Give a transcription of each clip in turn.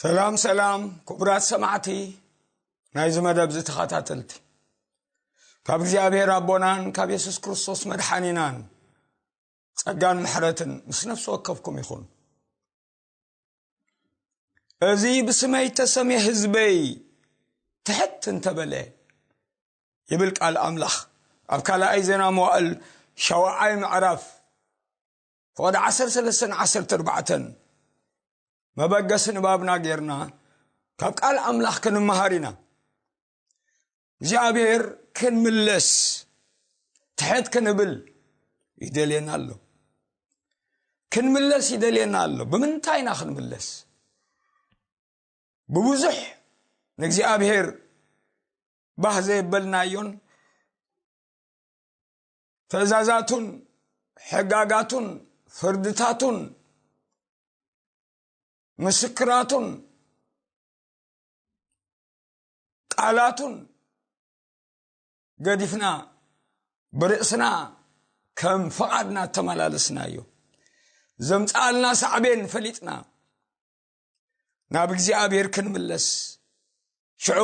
ሰላም ሰላም ክቡራት ሰማዕቲ ናይዚ መደብ ዝተኸታተልቲ፣ ካብ እግዚኣብሔር ኣቦናን ካብ የሱስ ክርስቶስ መድሓኒናን ጸጋን ምሕረትን ምስ ነፍሲ ወከፍኩም ይኹን። እዚ ብስመይ ተሰምየ ህዝበይ ትሕት እንተበለ፣ ይብል ቃል ኣምላኽ። ኣብ ካልኣይ ዜና መዋእል ሻውዓይ ምዕራፍ ፍቕዲ ዓሰርተ ሰለስተን ዓሰርተ ኣርባዕተን መበገሲ ንባብና ጌርና ካብ ቃል ኣምላኽ ክንመሃር ኢና። እግዚኣብሔር ክንምለስ ትሕት ክንብል ይደልየና ኣሎ። ክንምለስ ይደልየና ኣሎ። ብምንታይ ኢና ክንምለስ? ብብዙሕ ንእግዚኣብሔር ባህ ዘየበልናዮን ትእዛዛቱን ሕጋጋቱን ፍርድታቱን ምስክራቱን ቃላቱን ገዲፍና ብርእስና ከም ፍቓድና እተመላለስናዮ ዘምጽኣልና ሳዕቤን ፈሊጥና ናብ እግዚኣብሔር ክንምለስ ሽዑ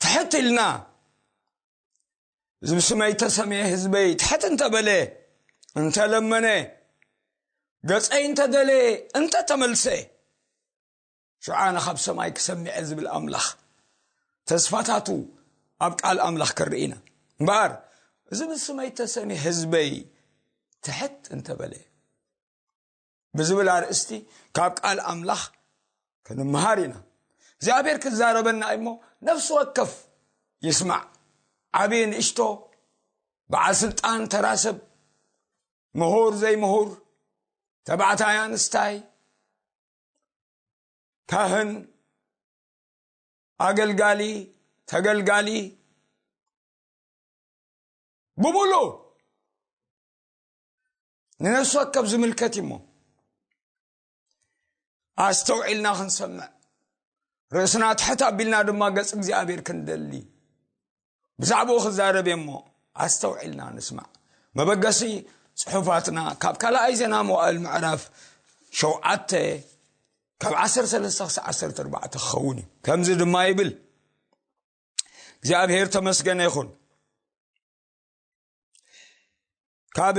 ትሕት ኢልና፣ እዚ ብስመይ ተሰምየ ህዝበይ ትሕት እንተበለ፣ እንተለመነ፣ ገጸይ እንተደለየ፣ እንተተመልሰ፣ ሽዑ ኣነ ካብ ሰማይ ክሰምዐ ዝብል ኣምላኽ ተስፋታቱ ኣብ ቃል ኣምላኽ ክርኢ ኢና። እምበኣር እዚ ብስመይ ተሰምየ ህዝበይ ትሕት እንተበለ ብዝብል ኣርእስቲ ካብ ቃል ኣምላኽ ክንምሃር ኢና። እግዚኣብሔር ክዛረበና እሞ ነፍሲ ወከፍ ይስማዕ። ዓብዪ ንእሽቶ፣ በዓል ስልጣን፣ ተራ ሰብ፣ ምሁር ዘይምሁር፣ ተባዕታይ ኣንስታይ፣ ካህን፣ ኣገልጋሊ፣ ተገልጋሊ፣ ብምሉእ ንነፍሲ ወከፍ ዝምልከት እዩ እሞ ኣስተውዒልና ክንሰምዕ፣ ርእስና ትሕት ኣቢልና ድማ ገጽ እግዚኣብሔር ክንደሊ ብዛዕባኡ ክዛረብ እየ እሞ ኣስተውዒልና ንስማዕ። መበገሲ ጽሑፋትና ካብ ካልኣይ ዜና መዋእል ምዕራፍ ሸውዓተ ካብ ዓሰርተ ሰለስተ ክሳዕ ዓሰርተ ኣርባዕተ ክኸውን እዩ። ከምዚ ድማ ይብል፣ እግዚኣብሔር ተመስገነ ይኹን። ካብ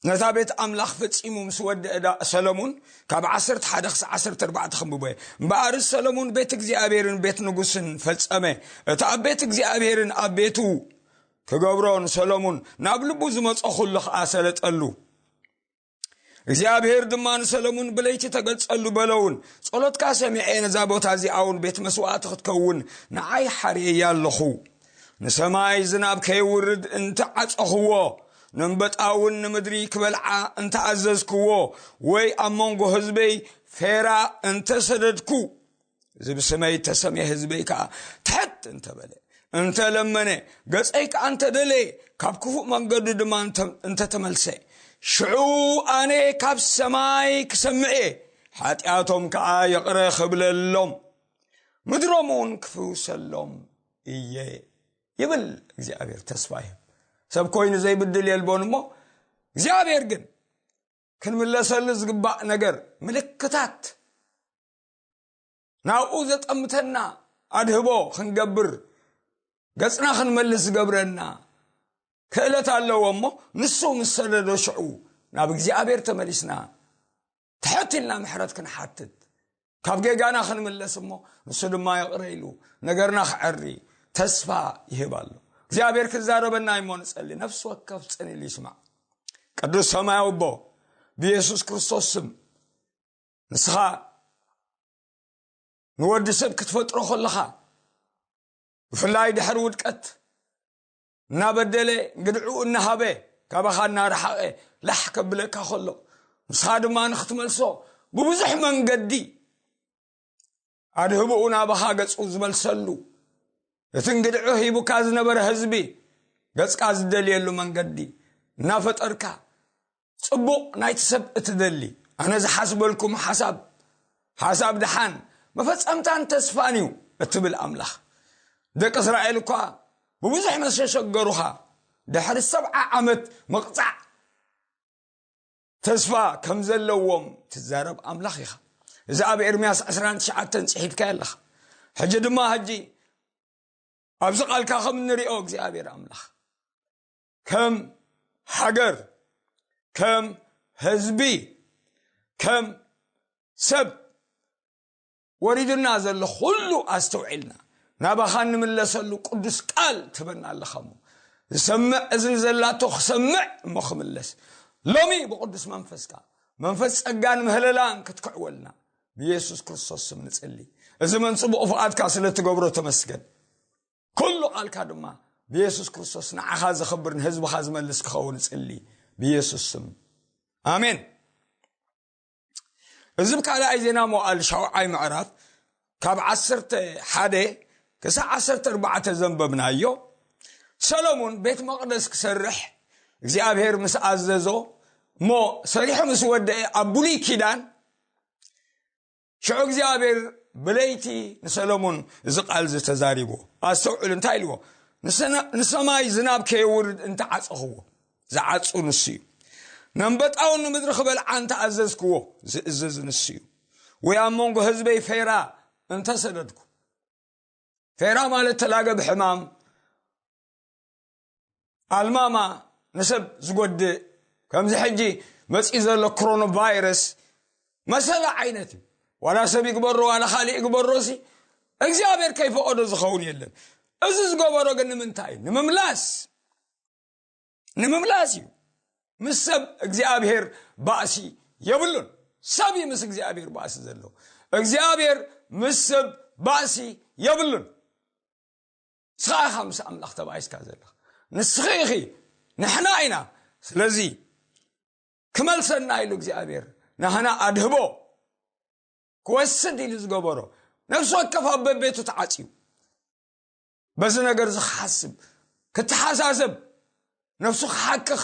ነታ ቤት ኣምላኽ ፈጺሙ ምስ ወደአ ዳ-፣ ሰሎሙን ካብ ዓሰርተ ሓደ ክሳዕ ዓሰርተ ኣርባዕተ ከንብቦ እየ። እምበኣር ሰሎሙን ቤት እግዚኣብሔርን ቤት ንጉስን ፈጸመ። እቲ ኣብ ቤት እግዚኣብሔርን ኣብ ቤቱ ክገብሮ ንሰሎሙን ናብ ልቡ ዝመጾ ኹሉ ኸኣ ሰለጠሉ። እግዚኣብሔር ድማ ንሰሎሙን ብለይቲ ተገልጸሉ በለውን፣ ጸሎትካ ሰሚዐ፣ ነዛ ቦታ እዚኣ እውን ቤት መስዋዕቲ ክትከውን ንዓይ ሓርየያ ኣለኹ። ንሰማይ ዝናብ ከየውርድ እንተ ዓጸኽዎ፣ ነንበጣ እውን ንምድሪ ክበልዓ እንተ ኣዘዝክዎ፣ ወይ ኣብ መንጎ ህዝበይ ፌራ እንተ ሰደድኩ፣ እዚ ብስመይ እተሰምየ ህዝበይ ከኣ ትሕት እንተ በለ፣ እንተ ለመነ፣ ገጸይ ከኣ እንተ ደለየ፣ ካብ ክፉእ መንገዱ ድማ እንተ-፣ እንተ ተመልሰ፣ ሽዑ ኣነ ካብ ሰማይ ክሰምዕ እየ፣ ሓጢኣቶም ከኣ ይቕረ ክብለሎም፣ ምድሮም እውን ክፍውሰሎም እየ፣ ይብል እግዚኣብሔር። ተስፋ ይህብ። ሰብ ኮይኑ ዘይብድል የልቦን እሞ፣ እግዚኣብሔር ግን ክንምለሰሉ ዝግባእ ነገር፣ ምልክታት፣ ናብኡ ዘጠምተና ኣድህቦ ክንገብር፣ ገጽና ክንመልስ ዝገብረና ክእለት ኣለዎ እሞ፣ ንሱ ምስ ሰደዶ ሽዑ ናብ እግዚኣብሔር ተመሊስና፣ ትሕት ኢልና ምሕረት ክንሓትት፣ ካብ ጌጋና ክንምለስ እሞ፣ ንሱ ድማ ይቕረ ኢሉ ነገርና ክዐሪ ተስፋ ይህብ ኣሎ። እግዚኣብሔር ክዛረበና እሞ ንጸሊ። ነፍሲ ወከፍ ጽን ኢሉ ይስማዕ። ቅዱስ ሰማያዊ ኣቦ፣ ብየሱስ ክርስቶስ ስም፣ ንስኻ ንወዲ ሰብ ክትፈጥሮ ከለኻ፣ ብፍላይ ድሕሪ ውድቀት፣ እናበደለ፣ ግድዕኡ እናሃበ፣ ካባኻ እናረሓቐ ላሕ ከብለካ ከሎ፣ ንስኻ ድማ ንኽትመልሶ ብብዙሕ መንገዲ ኣድህብኡ ናባኻ ገጹ ዝመልሰሉ፣ እቲ እንግድዑ ሂቡካ ዝነበረ ህዝቢ ገጽካ ዝደልየሉ መንገዲ እናፈጠርካ፣ ጽቡቕ ናይቲ ሰብ እትደሊ፣ ኣነ ዝሓስበልኩም ሓሳብ፣ ሓሳብ ደሓን፣ መፈጸምታን ተስፋን እዩ እትብል ኣምላኽ፣ ደቂ እስራኤል እኳ ብብዙሕ መሸሸገሩኻ፣ ድሕሪ ሰብዓ ዓመት ምቕጻዕ ተስፋ ከም ዘለዎም ትዛረብ ኣምላኽ ኢኻ። እዚ ኣብ ኤርምያስ ዕስራን ትሽዓተን ጽሒፍካዮ ኣለኻ። ሕጂ ድማ፣ ሕጂ ኣብዚ ቃልካ ከም እንሪኦ፣ እግዚኣብሔር ኣምላኽ፣ ከም ሃገር፣ ከም ህዝቢ፣ ከም ሰብ ወሪዱና ዘሎ ኩሉ ኣስተውዒልና ናባኻ እንምለሰሉ ቅዱስ ቃል ትበና ኣለኻ እሞ፣ ዝሰምዕ እዝኒ ዘላቶ ክሰምዕ እሞ ክምለስ፣ ሎሚ ብቅዱስ መንፈስካ መንፈስ ጸጋን ምህለላን ክትክዕወልና ብኢየሱስ ክርስቶስ ስም ንጽሊ። እዚ መን ጽቡቕ ፍቓድካ ስለ ትገብሮ ተመስገን። ኩሉ ቃልካ ድማ ብኢየሱስ ክርስቶስ ንዓኻ ዘኽብር ንህዝብኻ ዝመልስ ክኸውን እጽሊ ብኢየሱስ ስም። ኣሜን። እዚ ብ ካልኣይ ዜና መዋዕል ሻውዓይ ምዕራፍ ካብ ዓሰርተ ሓደ ክሳዕ ዓሰርተ ኣርባዕተ ዘንበብናዮ፣ ሰሎሞን ቤት መቕደስ ክሰርሕ እግዚኣብሔር ምስ ኣዘዞ እሞ ሰሪሑ ምስ ወደአ ኣብ ብሉይ ኪዳን ሽዑ እግዚኣብሔር ብለይቲ ንሰሎሞን እዚ ቃል እዚ ተዛሪቦ። ኣስተውዕሉ፣ እንታይ ኢልዎ? ንሰና-፣ ንሰማይ ዝናብ ከየውርድ እንተዓጸኽዎ፣ ዝዓጹ ንሱ እዩ። ነንበጣውን ንምድሪ ክበልዓ እንተኣዘዝክዎ፣ ዝእዝዝ ንሱ እዩ። ወይ ኣብ መንጎ ህዝበይ ፌራ እንተሰደድኩ፣ ፌራ ማለት ተላገብ ሕማም፣ ኣልማማ፣ ንሰብ ዝጎድእ፣ ከምዚ ሕጂ መጺእ ዘሎ ኮሮና ቫይረስ መሰለ ዓይነት እዩ። ዋላ ሰብ ይግበሮ፣ ዋላ ካልእ ይግበሮ፣ ሲ እግዚኣብሔር ከይፈቐዶ ዝኸውን የለን። እዚ ዝገበሮ ግን ንምንታይ እዩ? ንምምላስ፣ ንምምላስ እዩ። ምስ ሰብ እግዚኣብሔር ባእሲ የብሉን። ሰብ እዩ ምስ እግዚኣብሔር ባእሲ ዘለዎ። እግዚኣብሔር ምስ ሰብ ባእሲ የብሉን። ንስኻ ኢኻ ምስ ኣምላኽ ተባኢስካ ዘለኻ። ንስኺ ኢኺ፣ ንሕና ኢና። ስለዚ ክመልሰና ኢሉ እግዚኣብሔር ናህና ኣድህቦ ክወስድ ኢሉ ዝገበሮ፣ ነፍሲ ወከፍ ኣብ በቤቱ ተዓጽዩ፣ በዚ ነገር እዚ ክሓስብ፣ ክተሓሳሰብ፣ ነፍሱ ክሓክኽ፣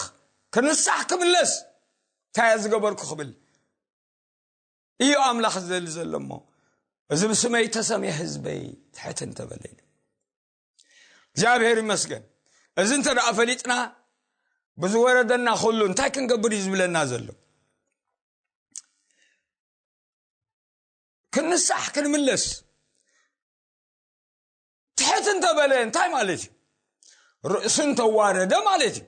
ክንሳሕ፣ ክምለስ፣ እንታይ እየ ዝገበርኩ ክብል እዩ ኣምላኽ ዝደሊ ዘሎ። እሞ እዚ ብስመይ ተሰምየ ህዝበይ ትሕት እንተበለ ኢሉ። እግዚኣብሔር ይመስገን። እዚ እንተ ደኣ ፈሊጥና፣ ብዝወረደና ኩሉ እንታይ ክንገብር እዩ ዝብለና ዘሎ? ክንሳሕ፣ ክንምለስ። ትሕት እንተበለ እንታይ ማለት እዩ? ርእሱ እንተዋረደ ማለት እዩ።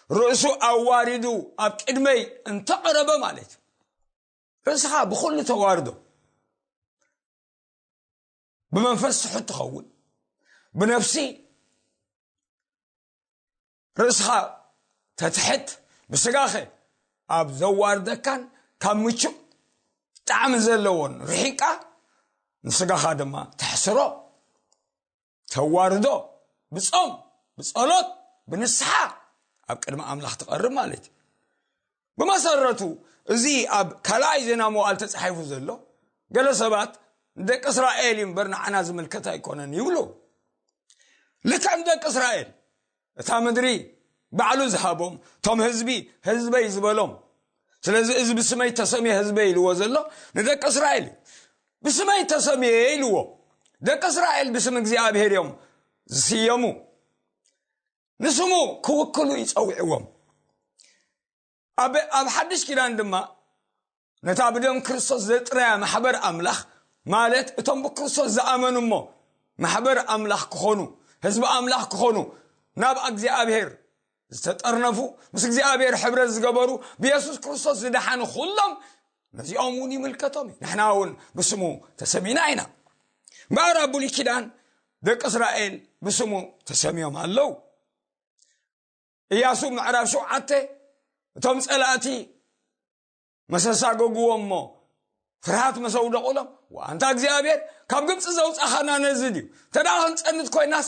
ርእሱ ኣዋሪዱ ኣብ ቅድመይ እንተቐረበ ማለት እዩ። ርእስኻ ብኹሉ ተዋርዶ፣ ብመንፈስ ትሑት ትኸውን፣ ብነፍሲ ርእስኻ ተትሕት፣ ብስጋኸ ኣብ ዘዋርደካን ካብ ምቹእ ጣዕሚ ዘለዎን ርሒቃ፣ ንስጋኻ ድማ ተሕስሮ፣ ተዋርዶ፣ ብጾም፣ ብጸሎት፣ ብንስሓ ኣብ ቅድሚ ኣምላኽ ትቐርብ ማለት እዩ። ብመሰረቱ፣ እዚ ኣብ ካልኣይ ዜና መዋዕል ተጻሒፉ ዘሎ፣ ገለ ሰባት ንደቂ እስራኤል እዩ እምበር ንዓና ዝምልከት ኣይኮነን ይብሉ። ልክዕ ንደቂ እስራኤል፣ እታ ምድሪ ባዕሉ ዝሃቦም፣ እቶም ህዝቢ ህዝበይ ዝበሎም። ስለዚ እዚ ብስመይ ተሰምየ ህዝበይ ኢልዎ ዘሎ ንደቂ እስራኤል እዩ። ብስመይ ተሰምየ ኢልዎ። ደቂ እስራኤል ብስም እግዚኣብሔር እዮም ዝስየሙ። ንስሙ ክውክሉ ይጸውዕዎም። ኣብ፣ ኣብ ሓድሽ ኪዳን ድማ ነታ ብደም ክርስቶስ ዘጥረያ ማሕበር ኣምላኽ፣ ማለት እቶም ብክርስቶስ ዝኣመኑ እሞ ማሕበር ኣምላኽ ክኾኑ፣ ህዝቢ ኣምላኽ ክኾኑ፣ ናብ እግዚኣብሔር ዝተጠርነፉ፣ ምስ እግዚኣብሔር ሕብረት ዝገበሩ፣ ብየሱስ ክርስቶስ ዝደሓኑ ኩሎም፣ ነዚኦም እውን ይምልከቶም እዩ። ንሕና እውን ብስሙ ተሰሚና ኢና። እምበኣር ኣብ ብሉይ ኪዳን ደቂ እስራኤል ብስሙ ተሰሚዮም ኣለዉ። ኢያሱ ምዕራፍ ሸውዓተ፣ እቶም ጸላእቲ መሰሳገግዎም እሞ ፍርሃት መሰውደቑሎም፣ "ዋንታ እግዚኣብሔር ካብ ግብጺ ዘውጻኻና ነዚ ድዩ? እንተ ደኣ ክንጸንት ኮይናስ፣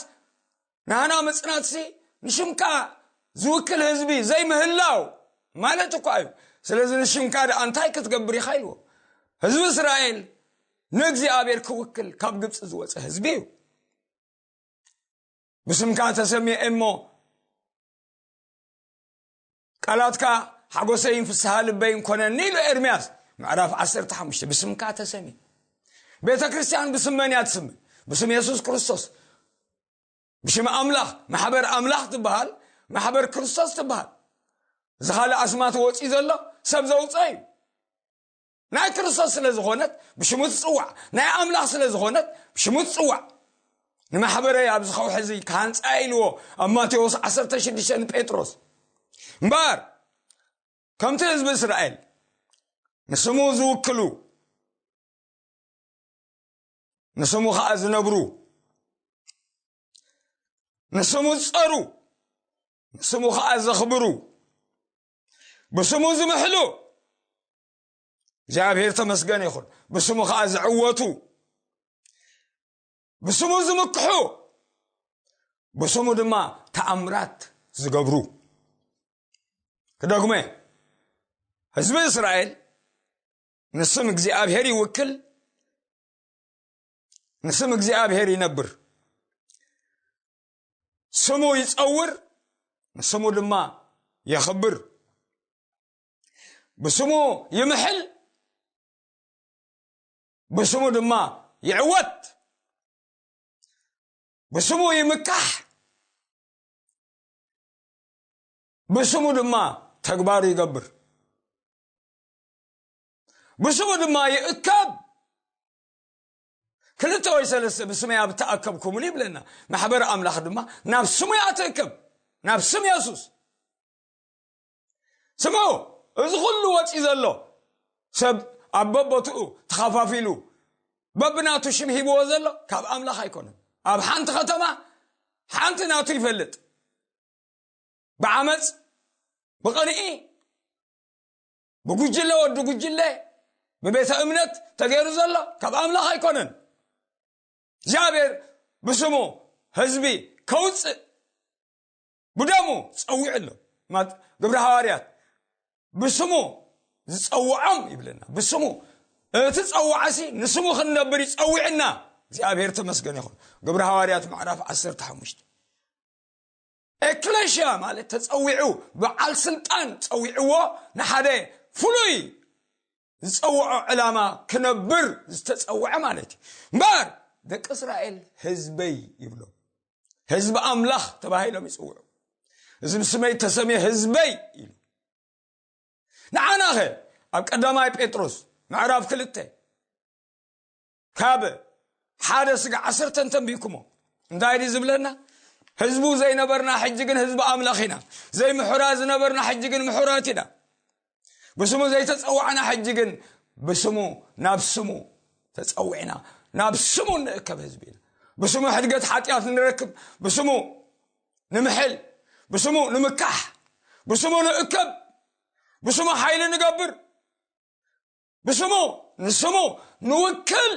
ናህና ምጽናትሲ ንሽምካ ዝውክል ህዝቢ ዘይምህላው ማለት እኳ እዩ። ስለዚ ንሽምካ ደኣ እንታይ ክትገብር ኢኻ?" ኢልዎ። ህዝቢ እስራኤል ንእግዚኣብሔር ክውክል ካብ ግብጺ ዝወጸ ህዝቢ እዩ። ብስምካ ተሰሚዐ እሞ፣ ቃላትካ ሓጎሰይን ፍስሃ ልበይን ኮነኒ ኢሉ ኤርምያስ። ምዕራፍ ዓሰርተ ሓሙሽተ፣ ብስምካ ተሰሚዐ። ቤተ ክርስቲያን ብስም መን እያ ትስመ? ብስም የሱስ ክርስቶስ። ብሽም ኣምላኽ፣ ማሕበር ኣምላኽ ትበሃል፣ ማሕበር ክርስቶስ ትበሃል። እዚ ካልእ ኣስማት ወፂኡ ዘሎ ሰብ ዘውፅኦ እዩ። ናይ ክርስቶስ ስለ ዝኾነት ብሽሙ ትፅዋዕ፣ ናይ ኣምላኽ ስለ ዝኾነት ብሽሙ ትፅዋዕ። ንማሕበረይ ኣብዚ ከውሒ እዚ ክሃንፃ ኢልዎ ኣብ ማቴዎስ ዓሰርተ ሽዱሽተ ንጴጥሮስ። እምበኣር ከምቲ ህዝቢ እስራኤል ንስሙ ዝውክሉ፣ ንስሙ ኸዓ ዝነብሩ፣ ንስሙ ዝፀሩ፣ ንስሙ ኸዓ ዘኽብሩ፣ ብስሙ ዝምሕሉ፣ እግዚኣብሔር ተመስገን ይኹን፣ ብስሙ ኸዓ ዝዕወቱ፣ ብስሙ ዝምክሑ፣ ብስሙ ድማ ተኣምራት ዝገብሩ። ክደግመ፣ ህዝቢ እስራኤል ንስም እግዚኣብሔር ይውክል፣ ንስም እግዚኣብሔር ይነብር። ስሙ ይጸውር፣ ንስሙ ድማ የኽብር። ብስሙ ይምሕል፣ ብስሙ ድማ ይዕወት። ብስሙ ይምካሕ፣ ብስሙ ድማ ተግባሩ ይገብር። ብስሙ ድማ ይእከብ። ክልተ ወይ ሰለስተ ብስመይ ኣብ ተኣከብኩምሉ ይብለና። ማሕበር ኣምላኽ ድማ ናብ ስሙ እያ ትእከብ፣ ናብ ስም የሱስ። ስምዑ፣ እዚ ኩሉ ወፂ ዘሎ ሰብ ኣብ በቦትኡ ተኸፋፊሉ በብናቱ ሽም ሂብዎ ዘሎ ካብ ኣምላኽ ኣይኮነን። ኣብ ሓንቲ ከተማ ሓንቲ ናቱ ይፈልጥ። ብዓመፅ፣ ብቕንኢ፣ ብጉጅለ ወዲ ጉጅለ፣ ብቤተ እምነት ተገይሩ ዘሎ ካብ ኣምላኽ ኣይኮነን። እግዚኣብሔር ብስሙ ህዝቢ ከውፅእ ብደሙ ጸዊዑ ኣሎ። ማት-፣ ግብሪ ሃዋርያት ብስሙ ዝጸውዖም ይብለና። ብስሙ እቲ ጸዋዕሲ ንስሙ ክንነብር ይጸውዕና። እግዚኣብሔር ተመስገን ይኹን። ግብሪ ሃዋርያት ምዕራፍ ዓሰርተ ሓሙሽተ። ኤክሌሽያ ማለት ተጸዊዑ፣ በዓል ስልጣን ጸዊዕዎ ንሓደ ፍሉይ ዝጸውዖ ዕላማ ክነብር ዝተጸውዐ ማለት እዩ። እምበር ደቂ እስራኤል ህዝበይ ይብሎ። ህዝቢ ኣምላኽ ተባሂሎም ይጽውዑ። እዚ ብስመይ ተሰምየ ህዝበይ ኢሉ። ንዓናኸ ኣብ ቀዳማይ ጴጥሮስ ምዕራፍ ክልተ ካብ ሓደ ስጋ ዓሰርተ እንተንቢብኩሞ እንታይ ድዩ ዝብለና? ህዝቡ ዘይነበርና ሕጂ ግን ህዝቢ ኣምላኽ ኢና። ዘይምሑራት ዝነበርና ሕጂ ግን ምሑራት ኢና። ብስሙ ዘይተጸዋዕና ሕጂ ግን ብስሙ፣ ናብ ስሙ ተጸዊዕና፣ ናብ ስሙ እንእከብ ህዝቢ ኢና። ብስሙ ሕድገት ሓጢኣት ንረክብ፣ ብስሙ ንምሕል፣ ብስሙ ንምካሕ፣ ብስሙ ንእከብ፣ ብስሙ ሓይሊ ንገብር፣ ብስሙ፣ ንስሙ ንውክል።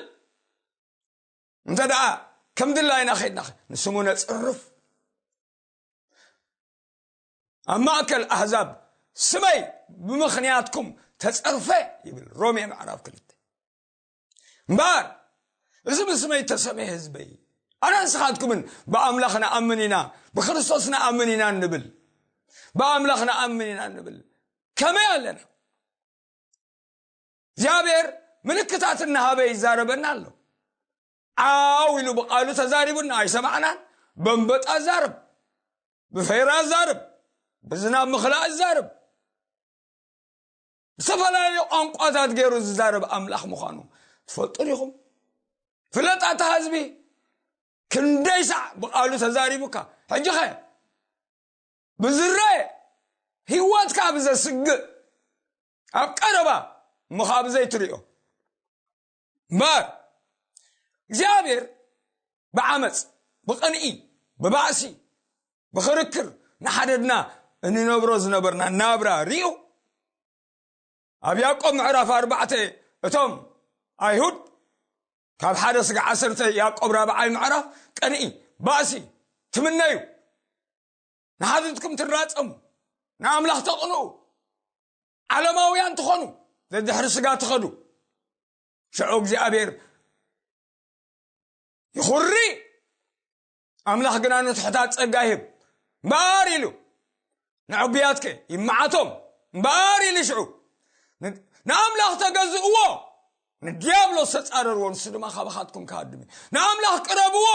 እንተ ደኣ ከም ድላይና ኸይድና ንስሙ ነጽርፍ። ኣብ ማእከል ኣህዛብ ስመይ ብምኽንያትኩም ተጸርፈ ይብል ሮሜ ምዕራፍ ክልተ። እምበኣር እዚ ብስመይ ተሰመየ ህዝበይ፣ ኣነ ንስኻትኩምን ብኣምላኽ ንኣምን ኢና፣ ብክርስቶስ ንኣምን ኢና እንብል፣ ብኣምላኽ ንኣምን ኢና እንብል ከመይ ኣለና? እግዚኣብሔር ምልክታት እናሃበ ይዛረበና ኣሎ። ዓው ኢሉ ብቃሉ ተዛሪቡና ኣይሰማዕናን። በንበጣ ዛርብ፣ ብፌራ ዛርብ፣ ብዝናብ ምኽላእ ዛርብ፣ ዝተፈላለዩ ቋንቋታት ገይሩ ዝዛረብ ኣምላኽ ምዃኑ ትፈልጡ ዲኹም? ፍለጣ፣ እታ ህዝቢ ክንደይ ሳዕ ብቃሉ ተዛሪቡካ። ሕጂ ኸ ብዝረአ ህይወትካ ብዘስግእ ኣብ ቀረባ ምኻብ ዘይትሪኦ እምበር እግዚኣብሔር ብዓመፅ፣ ብቕንኢ፣ ብባእሲ፣ ብኽርክር ንሓደድና እንነብሮ ዝነበርና ናብራ ሪኡ ኣብ ያዕቆብ ምዕራፍ ኣርባዕተ እቶም ኣይሁድ ካብ ሓደ ስጋ ዓሰርተ ያዕቆብ ራብዓይ ምዕራፍ ቅንኢ፣ ባእሲ ትምነዩ፣ ንሓድትኩም ትራጸሙ፣ ንኣምላኽ ተቕንኡ፣ ዓለማውያን ትኾኑ፣ ዘድሕሪ ስጋ ትኸዱ። ሽዑ እግዚኣብሔር ይኹሪ፣ ኣምላኽ ግና ንትሑታት ጸጋ ይህብ። እምበኣር ኢሉ ንዕቡያትከ ይመዓቶም። እምበኣር ኢሉ ሽዑ ን-፣ ንኣምላኽ ተገዝእዎ፣ ንዲያብሎስ ተጻረርዎ፣ ንሱ ድማ ካባኻትኩም ክሃድም እዩ። ንኣምላኽ ቅረብዎ፣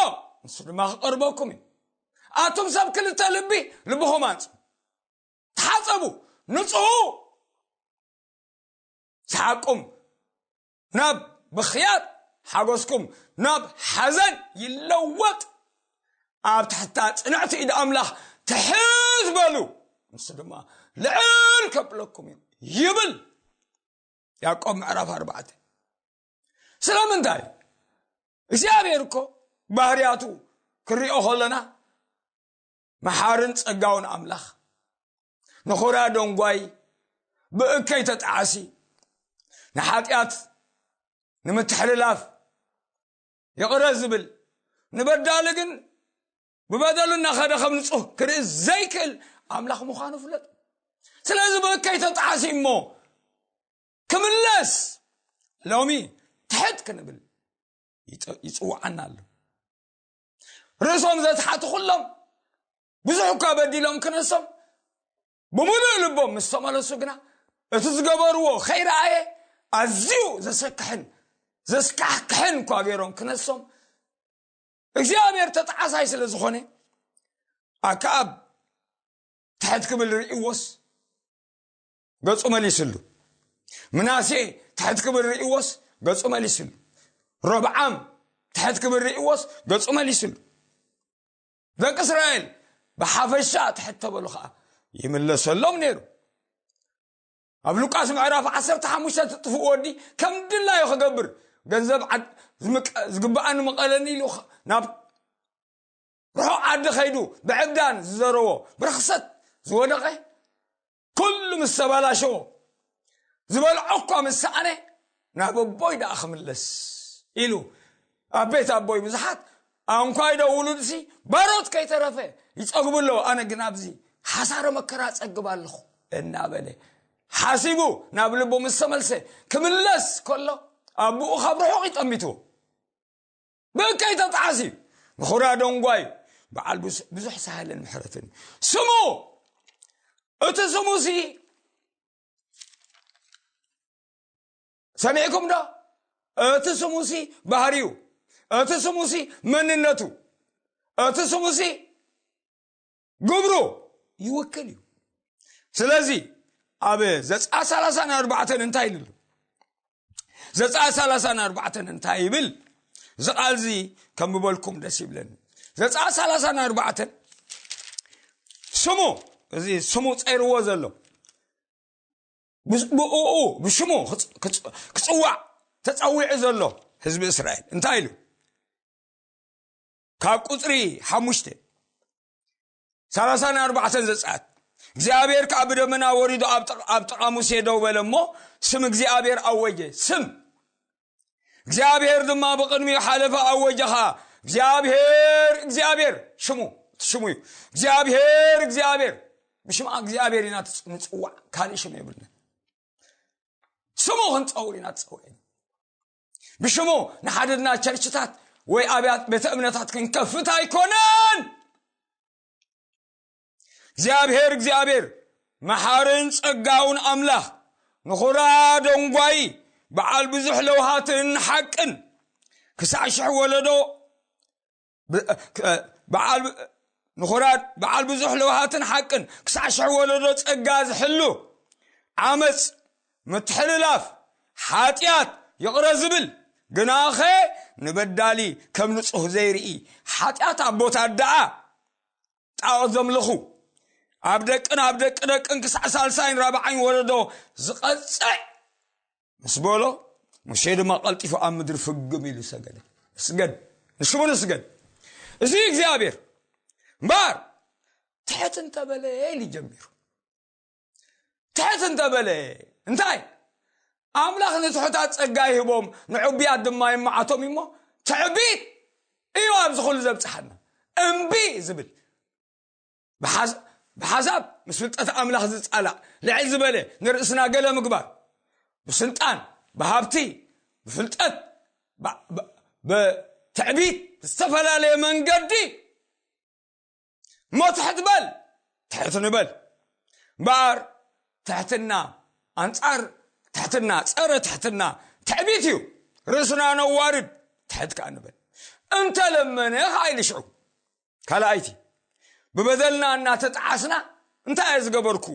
ንሱ ድማ ክቐርበኩም እዩ። ኣቱም ሰብ ክልተ ልቢ፣ ልብኹም ኣንጹ። ተሓጸቡ፣ ንጽሁ። ተሓቁም ናብ ብኽያት፣ ሓጎስኩም ናብ ሓዘን ይለወጥ። ኣብ ትሕታ ጽንዕቲ ኢድ ኣምላኽ ትሕት በሉ፣ ንሱ ድማ ልዕል ከብለኩም እዩ ይብል። ያዕቆብ ምዕራፍ ኣርባዕተ። ስለምንታይ? እግዚኣብሔር እኮ ባህርያቱ ክሪኦ ከለና መሓርን ጸጋውን ኣምላኽ፣ ንኹራ ደንጓይ፣ ብእከይ ተጣዓሲ፣ ንሓጢኣት ንምትሕልላፍ ይቕረ ዝብል፣ ንበዳሊ ግን ብበደሉ እናኸደ ከም ንጹህ ክርኢ ዘይክእል ኣምላኽ ምዃኑ ፍለጥ። ስለዚ ብእከይ ተጣዓሲ እሞ ክምለስ ሎሚ ትሕት ክንብል ይጽ-፣ ይጽውዓና ኣሎ። ርእሶም ዘትሓቱ ኩሎም ብዙሕ እኳ በዲሎም ክነሶም፣ ብምሉእ ልቦም ምስ ተመለሱ ግና እቲ ዝገበርዎ ከይረኣየ ኣዝዩ ዘሰክሕን ዘስካሕክሕን እኳ ገይሮም ክነሶም፣ እግዚኣብሔር ተጣዓሳይ ስለ ዝኾነ ኣክኣብ ትሕት ክብል ርእይዎስ ገጹ መሊስሉ። ምናሴ ትሕት ክብል ርእይዎስ ገጹ መሊስሉ። ሮብዓም ትሕት ክብል ርእይዎስ ገጹ መሊስሉ። ደቂ እስራኤል ብሓፈሻ ትሕት ተበሉ ኸዓ ይምለሰሎም ነይሩ። ኣብ ሉቃስ ምዕራፍ ዓሰርተ ሓሙሽተ ትጥፍኡ ወዲ ከም ድላዩ ክገብር፣ ገንዘብ ዓድ-፣ ዝምቀ-፣ ዝግብኣኒ ምቐለኒ ኢሉ ኸ-፣ ናብ ርሑቕ ዓዲ ኸይዱ ብዕብዳን ዝዘረዎ፣ ብርኽሰት ዝወደቐ፣ ኩሉ ምስ ተባላሸዎ፣ ዝበልዖ እኳ ምስ ሰኣነ፣ ናብ ኣቦይ ደኣ ክምለስ ኢሉ ኣብ ቤት ኣቦይ ብዙሓት ኣንኳይ ዶ ውሉድሲ ባሮት ከይተረፈ ይጸግቡ ኣለዉ፣ ኣነ ግን ኣብዚ ሓሳረ መከራ ጸግብ ኣለኹ እናበለ ሓሲቡ ናብ ልቡ ምስ ተመልሰ ክምለስ ከሎ ኣቦኡ ካብ ርሑቕ ይጠሚትዎ። ብእከይ ተጣዓሲ ንኹራ ደንጓይ በዓል ብዙ-፣ ብዙሕ ሳህልን ምሕረትን ስሙ። እቲ ስሙሲ ሰሚዕኩም ዶ? እቲ ስሙሲ ባህሪዩ፣ እቲ ስሙሲ መንነቱ፣ እቲ ስሙሲ ግብሩ ይውክል እዩ። ስለዚ ኣብ ዘጸኣት ሰላሳን ኣርባዕተን እንታይ ይብል ኣሎ? ዘጸኣት ሰላሳን ኣርባዕተን እንታይ ይብል? እዚ ቃል እዚ ከንብበልኩም ደስ ይብለኒ። ዘጸኣት ሰላሳን ኣርባዕተን ስሙ፣ እዚ ስሙ ጸይርዎ ዘሎ፣ ብስ-፣ ብእኡ፣ ብሽሙ ክጽ-፣ ክጽ-፣ ክጽዋዕ ተጸዊዑ ዘሎ ህዝቢ እስራኤል እንታይ ኢሉ? ካብ ቁጽሪ ሓሙሽተ፣ ሰላሳን ኣርባዕተን ዘጸኣት፣ እግዚኣብሔር ከኣ ብደመና ወሪዱ ኣብ ጥቕ-፣ ኣብ ጥቓ ሙሴ ደው በለ እሞ፣ ስም እግዚኣብሔር ኣወጀ። ስም እግዚኣብሔር ድማ ብቕድሚኡ ሓለፈ፣ ኣወጀ ኸኣ፣ እግዚኣብሔር፣ እግዚኣብሔር፣ ሽሙ፣ እቲ ሽሙ እዩ። እግዚኣብሔር፣ እግዚኣብሔር፣ ብሽም እግዚኣብሔር ኢና ትጽ-፣ ንጽዋዕ፣ ካልእ ሽም የብልናን። ስሙ ክንጸውዕ ኢና ትጸውዕ። ብሽሙ ንሓደድና ቸርችታት ወይ ኣብያት ቤተ እምነታት ክንከፍት ኣይኮነን። እግዚኣብሔር፣ እግዚኣብሔር፣ መሓርን ጸጋውን ኣምላኽ፣ ንኹራ ደንጓይ፣ በዓል ብዙሕ ለውሃትን ሓቅን፣ ክሳዕ ሽሕ ወለዶ ብ-፣ እ፣ በዓል፣ ንኹራ በዓል ብዙሕ ለውሃትን ሓቅን፣ ክሳዕ ሽሕ ወለዶ ጸጋ ዝሕሉ፣ ዓመጽ፣ ምትሕልላፍ፣ ሓጢኣት ይቕረ ዝብል፣ ግናኸ ንበዳሊ ከም ንጹህ ዘይርኢ፣ ሓጢኣት ኣቦታት ደኣ ጣዖት ዘምልኹ፣ ኣብ ደቅን ኣብ ደቂ ደቅን ክሳዕ ሳልሳይን ራብዓይን ወለዶ ዝቐጽዕ ምስ በሎ፣ ሙሴ ድማ ቀልጢፉ ኣብ ምድሪ ፍግም ኢሉ ሰገደ። ስገድ፣ ንሽሙ ንስገድ። እዚ እግዚኣብሔር እምበኣር ትሕት እንተበለ ኢሉ ጀሚሩ። ትሕት እንተበለ እንታይ? ኣምላኽ ንትሑታት ጸጋ ይህቦም፣ ንዕቡያት ድማ ይመዓቶም እሞ፣ ትዕቢት እዩ ኣብዚ ኩሉ ዘብጽሓና። እምቢ ዝብል፣ ብሓስ-፣ ብሓሳብ ምስ ፍልጠት ኣምላኽ ዝጻላእ፣ ልዕል ዝበለ ንርእስና ገለ ምግባር፣ ብስልጣን፣ ብሃብቲ፣ ብፍልጠት፣ ብ-፣ ብ-፣ ብትዕቢት፣ ብዝተፈላለየ መንገዲ እሞ ትሕት በል፣ ትሕት ንበል። እምበኣር ትሕትና፣ ኣንጻር ትሕትና፣ ጸረ ትሕትና ትዕቢት እዩ። ርእስና ነዋርድ፣ ትሕት ከኣ ንበል። እንተ ለመነ ከኣ ኢሉ ሽዑ። ካልኣይቲ፣ ብበደልና እናተጠዓስና፣ "እንታይ እየ ዝገበርኩ?"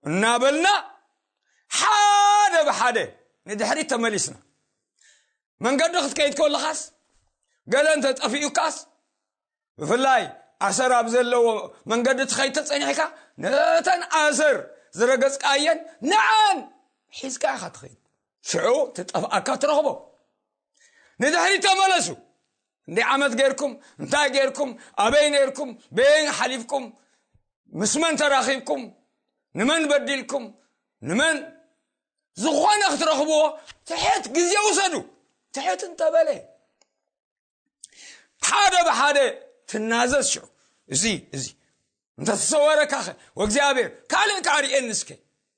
እናበልና፣ ሓደ ብሓደ ንድሕሪት ተመሊስና። መንገዲ ክትከይድ ከለኻስ፣ ገለ እንተጠፊኡካስ፣ ብፍላይ ኣሰር ኣብ ዘለዎ መንገዲ ትኸይድ ተጸኒሕካ፣ ነተን ኣሰር ዝረገጽካየን ንዓን ሒዝካ ኢኻ ትኸይድ። ሽዑ ትጠፍኣካ ትረኽቦ። ንድሕሪት ተመለሱ። እንደ ዓመት ጌርኩም፣ እንታይ ጌርኩም፣ ኣበይ ኔርኩም፣ በየን ሓሊፍኩም፣ ምስ መን ተራኺብኩም፣ ንመን በዲልኩም፣ ንመን ዝኾነ ክትረኽብዎ ትሕት ግዜ ውሰዱ። ትሕት እንተበለ ሓደ ብሓደ ትናዘዝ። ሽዑ እዚ እዚ እንተተሰወረካ ኸ፣ "ወእግዚኣብሔር ካልእ ከኣ ርእየኒ እስከ፣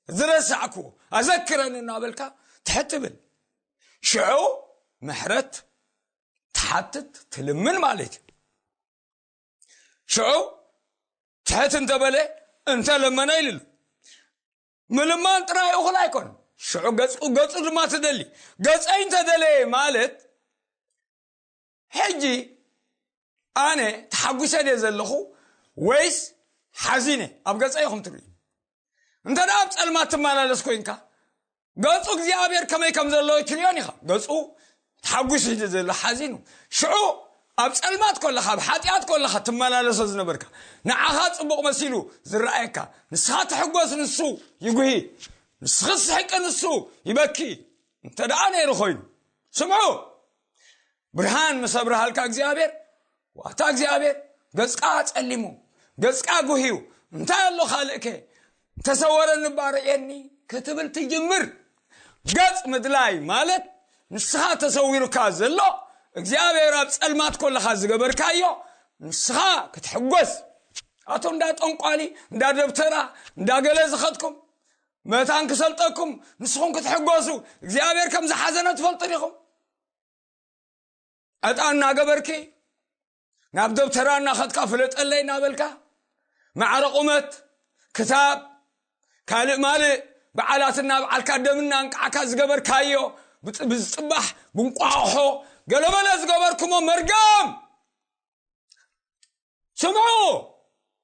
ዝረሳዕክዎ ኣዘክረኒ" እናበልካ ትሕት ትብል። ሽዑ ምሕረት ትሓትት፣ ትልምን ማለት እዩ። ሽዑ ትሕት እንተበለ፣ እንተለመነ ኢሉ ኣሎ። ምልማን ጥራይ እኹል ኣይኮን። ሽዑ ገጹ፣ ገጹ ድማ ትደሊ። ገጸይ እንተደለየ ማለት፣ ሕጂ ኣነ ተሓጒሰ ድየ ዘለኹ ወይስ ሓዚነ? ኣብ ገጸይ ኢኹም ትርእዩ። እንተ ደኣ ኣብ ጸልማት ትመላለስ ኮይንካ፣ ገጹ እግዚኣብሔር ከመይ ከም ዘሎ ኣይትርእዮን ኢኻ። ገጹ ተሓጒሱ እዩ ዘሎ፣ ሓዚኑ። ሽዑ ኣብ ጸልማት ከለኻ፣ ኣብ ሓጢኣት ከለኻ ትመላለሶ ዝነበርካ፣ ንዓኻ ጽቡቕ መሲሉ ዝረኣየካ፣ ንስኻ ትሕጎስ፣ ንሱ ይጉሂ፣ ንስኺ ትስሕቂ፣ ንሱ ይበኪ። እንተ ደኣ ነይሩ ኮይኑ፣ ስምዑ፣ ብርሃን ምስ ኣብርሃልካ እግዚኣብሔር፣ ዋታ እግዚኣብሔር፣ ገጽካ ጸሊሙ፣ ገጽካ ጉህዩ፣ እንታይ ኣሎ ካልእከ? ተሰወረኒ እባ ርእየኒ ክትብል ትጅምር። ገጽ ምድላይ ማለት ንስኻ ተሰዊሩካ ዘሎ እግዚኣብሔር ኣብ ጸልማት ከለኻ ዝገበርካዮ ንስኻ ክትሕጎስ። ኣቶም እንዳ ጠንቋሊ፣ እንዳ ደብተራ፣ እንዳ ገለ ዝኸድኩም መታን ክሰልጠኩም ንስኹም ክትሕጎሱ እግዚኣብሔር ከም ዝሓዘነ ትፈልጡ ዲኹም? ዕጣን እናገበርኪ ናብ ደብተራ እናኸድካ ፍለጠለይ እናበልካ ማዕረ ቁመት፣ ክታብ፣ ካልእ ማልእ በዓላት እናበዓልካ ደም እናንቃዕካ ዝገበርካዮ ብጽ-፣ ብዝጽባሕ ብንቋቕሖ ገለመለ ዝገበርኩሞ መርገም ስምዑ።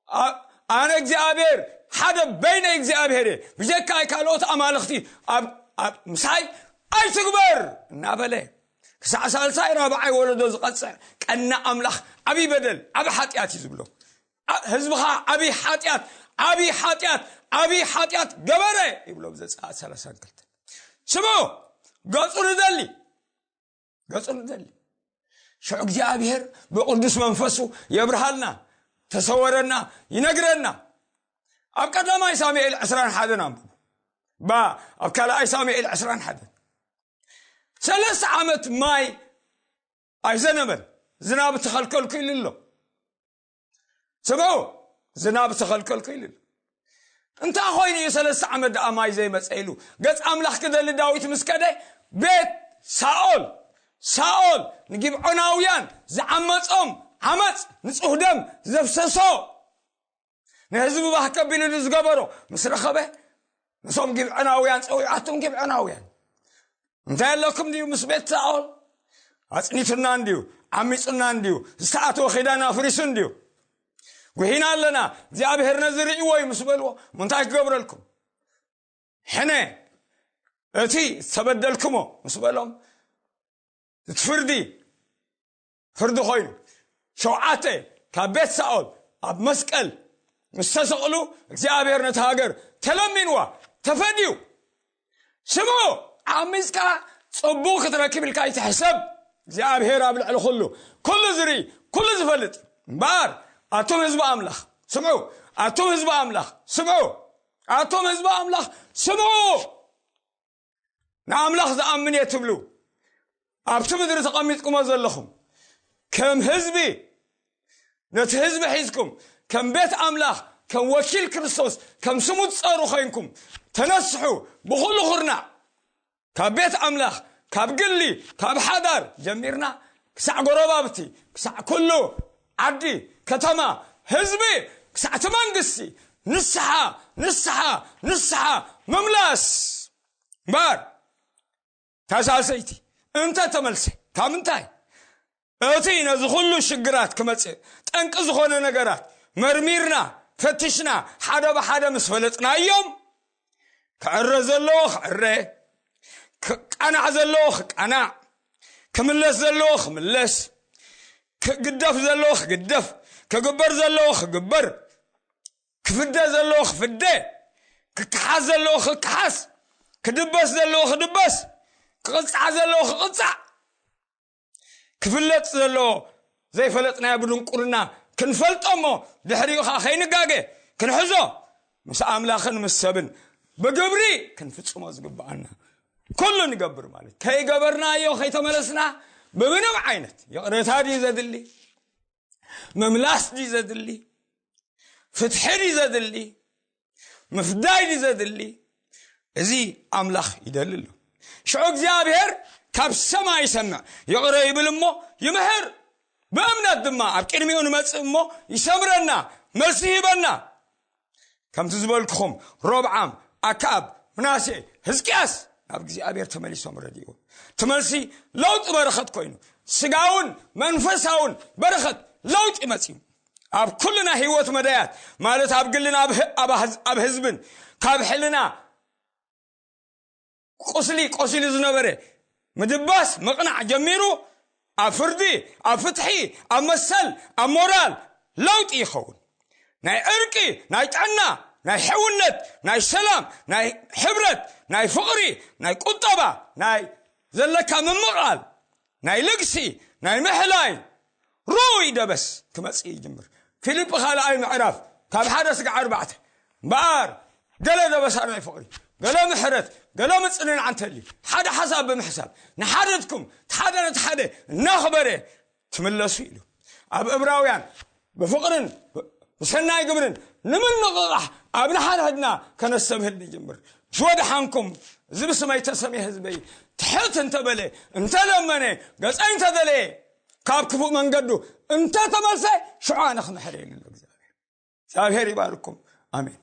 ኣ-፣ ኣነ እግዚኣብሔር ሓደ በይነ እግዚኣብሔር እየ። ብጀካይ ካልኦት ኣማልኽቲ ኣብ፣ ኣብ ምሳይ ኣይትግበር እናበለ ክሳዕ ሳልሳይ ራብዓይ ወለዶ ዝቐጽዕ ቀና ኣምላኽ ዓብዪ በደል፣ ዓቢ ሓጢኣት እዩ ዝብሎ። ኣ-፣ ህዝብኻ ዓብዪ ሓጢኣት፣ ዓብዪ ሓጢኣት፣ ዓብዪ ሓጢኣት ገበረ ይብሎ ብዘጸኣት ሰላሳን ክልተን። ስምዑ፣ ገጹ ንደሊ፣ ገጹ ንደሊ። ሽዑ እግዚኣብሔር ብቅዱስ መንፈሱ የብርሃልና፣ ተሰወረና፣ ይነግረና። ኣብ ቀዳማይ ሳሙኤል ዕስራን ሓደን ኣንብቡ። ባ፣ ኣብ ካልኣይ ሳሙኤል ዕስራን ሓደን። ሰለስተ ዓመት ማይ ኣይዘነበን፣ ዝናብ ተኸልከልኩ ኢሉ ኣሎ። ስምዑ፣ ዝናብ ተኸልከልኩ ኢሉ ኣሎ። እንታይ ኮይኑ እዩ ሰለስተ ዓመት ደኣ ማይ ዘይመጸ ኢሉ ገጽ ኣምላኽ ክደሊ ዳዊት ምስ ከደ፣ ቤት ሳኦል፣ ሳኦል ንጊብዖናውያን ዝዓመጾም ዓመጽ፣ ንጹህ ደም ዘፍሰሶ፣ ንህዝቢ ባህ ከቢሉ ዝገበሮ ምስ ረኸበ፣ ነቶም ጊብዖናውያን ጸዊዑ፣ ኣቱም ጊብዖናውያን፣ እንታይ ኣለኩም ድዩ ምስ ቤት ሳኦል? ኣጽኒቱና እንድዩ፣ ዓሚጹና እንድዩ፣ ዝተኣትወ ኺዳን ኣፍሪሱ እንድዩ። ጉሂና ኣለና፣ እግዚኣብሔር ነዚ ርእይዎ እዩ ምስ በልዎ፣ እሞ እንታይ ክገብረልኩም? ሕነ እቲ ዝተበደልኩሞ ምስ በሎም፣ እቲ ፍርዲ፣ ፍርዲ ኮይኑ። ሸውዓተ፣ ካብ ቤት ሳኦል ኣብ መስቀል ምስ ተሰቕሉ፣ እግዚኣብሔር ነቲ ሃገር ተለሚንዋ፣ ተፈድዩ። ስምዑ፣ ዓሚጽካ ጽቡቕ ክትረክብ ኢልካ ኣይትሕሰብ። እግዚኣብሔር ኣብ ልዕሊ ኩሉ፣ ኩሉ ዝርኢ፣ ኩሉ ዝፈልጥ። እምበኣር፣ ኣቱም ህዝቢ ኣምላኽ፣ ስምዑ፣ ኣቱም ህዝቢ ኣምላኽ፣ ስምዑ፣ ኣቱም ህዝቢ ኣምላኽ፣ ስምዑ። ንኣምላኽ ዝኣምን እየ ትብሉ፣ ኣብቲ ምድሪ ተቐሚጥኩሞ ዘለኹም፣ ከም ህዝቢ፣ ነቲ ህዝቢ ሒዝኩም፣ ከም ቤት ኣምላኽ፣ ከም ወኪል ክርስቶስ፣ ከም ስሙ ትጸሩ ኮይንኩም፣ ተነስሑ፣ ብኹሉ ኩርናዕ፣ ካብ ቤት ኣምላኽ፣ ካብ ግሊ፣ ካብ ሓዳር ጀሚርና፣ ክሳዕ ጎረባብቲ፣ ክሳዕ ኩሉ ዓዲ፣ ከተማ፣ ህዝቢ፣ ክሳዕ እቲ መንግስቲ፣ ንስሓ፣ ንስሓ፣ ንስሓ፣ ምምላስ። እምበኣር፣ እታ ሳልሰይቲ እንተ ተመልሰ፣ ካብ ምንታይ? እቲ ነዚ ኩሉ ሽግራት ክመጽእ ጠንቂ ዝኾነ ነገራት መርሚርና፣ ፈቲሽና፣ ሓደ ብሓደ ምስ ፈለጥናዮም፣ ክዕረ ዘለዎ ክዕረ፣ ክቃናዕ ዘለዎ ክቃናዕ፣ ክምለስ ዘለዎ ክምለስ፣ ክግደፍ ዘለዎ ክግደፍ፣ ክግበር ዘለዎ ክግበር፣ ክፍደ ዘለዎ ክፍደ፣ ክከሓስ ዘለዎ ክከሓስ፣ ክድበስ ዘለዎ ክድበስ፣ ክቕጻዕ ዘለዎ ክቕጻዕ፣ ክፍለጥ ዘለዎ ዘይፈለጥናዮ ብድንቁርና ክንፈልጦ እሞ ድሕሪኡ ኸዓ ከይንጋገ ክንሕዞ፣ ምስ ኣምላኽን ምስ ሰብን ብግብሪ ክንፍጽሞ ዝግብኣና ኩሉ ንገብር ማለት። ከይገበርናዮ ከይተመለስና ብምንም ዓይነት ይቕረታ ድዩ ዘድሊ? ምምላስ ድዩ ዘድሊ? ፍትሒ ድዩ ዘድሊ? ምፍዳይ ድዩ ዘድሊ? እዚ ኣምላኽ ይደሊ ኣሎ። ሽዑ እግዚኣብሔር ካብ ሰማይ ይሰምዕ፣ ይቕረ ይብል እሞ ይምህር። ብእምነት ድማ ኣብ ቅድሚኡ ንመጽእ እሞ ይሰምረና፣ መልሲ ይህበና። ከምቲ ዝበልኩኹም ሮብዓም፣ ኣክኣብ፣ ምናሴ፣ ህዝቅያስ ናብ እግዚኣብሔር ተመሊሶም ረድእዎ። እቲ መልሲ ለውጢ በረኸት ኮይኑ፣ ስጋውን መንፈሳውን በረኸት ለውጢ መጽዩ። ኣብ ኩልና ህይወት መዳያት ማለት ኣብ ግልን ኣብ ህ-፣ ኣብ ህዝ-፣ ኣብ ህዝብን ካብ ሕልና ቁስሊ ቆሲሉ ዝነበረ ምድባስ ምቕናዕ ጀሚሩ ኣብ ፍርዲ፣ ኣብ ፍትሒ፣ ኣብ መሰል፣ ኣብ ሞራል ለውጢ ይኸውን። ናይ ዕርቂ፣ ናይ ጥዕና፣ ናይ ሕውነት፣ ናይ ሰላም፣ ናይ ሕብረት፣ ናይ ፍቕሪ፣ ናይ ቁጠባ፣ ናይ ዘለካ ምምቓል፣ ናይ ልግሲ፣ ናይ ምሕላይ ርኡይ ደበስ ክመጽእ ይጅምር። ፊልጲ ካልኣይ ምዕራፍ ካብ ሓደ ስጋዕ ኣርባዕተ፣ እምበኣር ገለ ደበሳ ናይ ፍቕሪ፣ ገለ ምሕረት፣ ገለ ምጽንናዕ እንተልዩ፣ ሓደ ሓሳብ ብምሕሳብ፣ ንሓደትኩም፣ እቲ ሓደ ነቲ ሓደ እናኽበረ ትምለሱ ኢሉ። ኣብ እብራውያን ብፍቕርን ብሰናይ ግብርን ንምንቕቓሕ ኣብ ንሓድሕድና ከነስተብህል ንጅምር። ዝወድሓንኩም፣ እዚ ብስመይ ተሰምየ ህዝበይ ትሕት እንተበለ፣ እንተለመነ፣ ገጸይ እንተደለየ፣ ካብ ክፉእ መንገዱ እንተተመልሰ፣ ሽዑ ኣነ ክምሕረ ኢሉ ኣሎ እግዚኣብሔር። እግዚኣብሔር ይባርኩም። ኣሜን።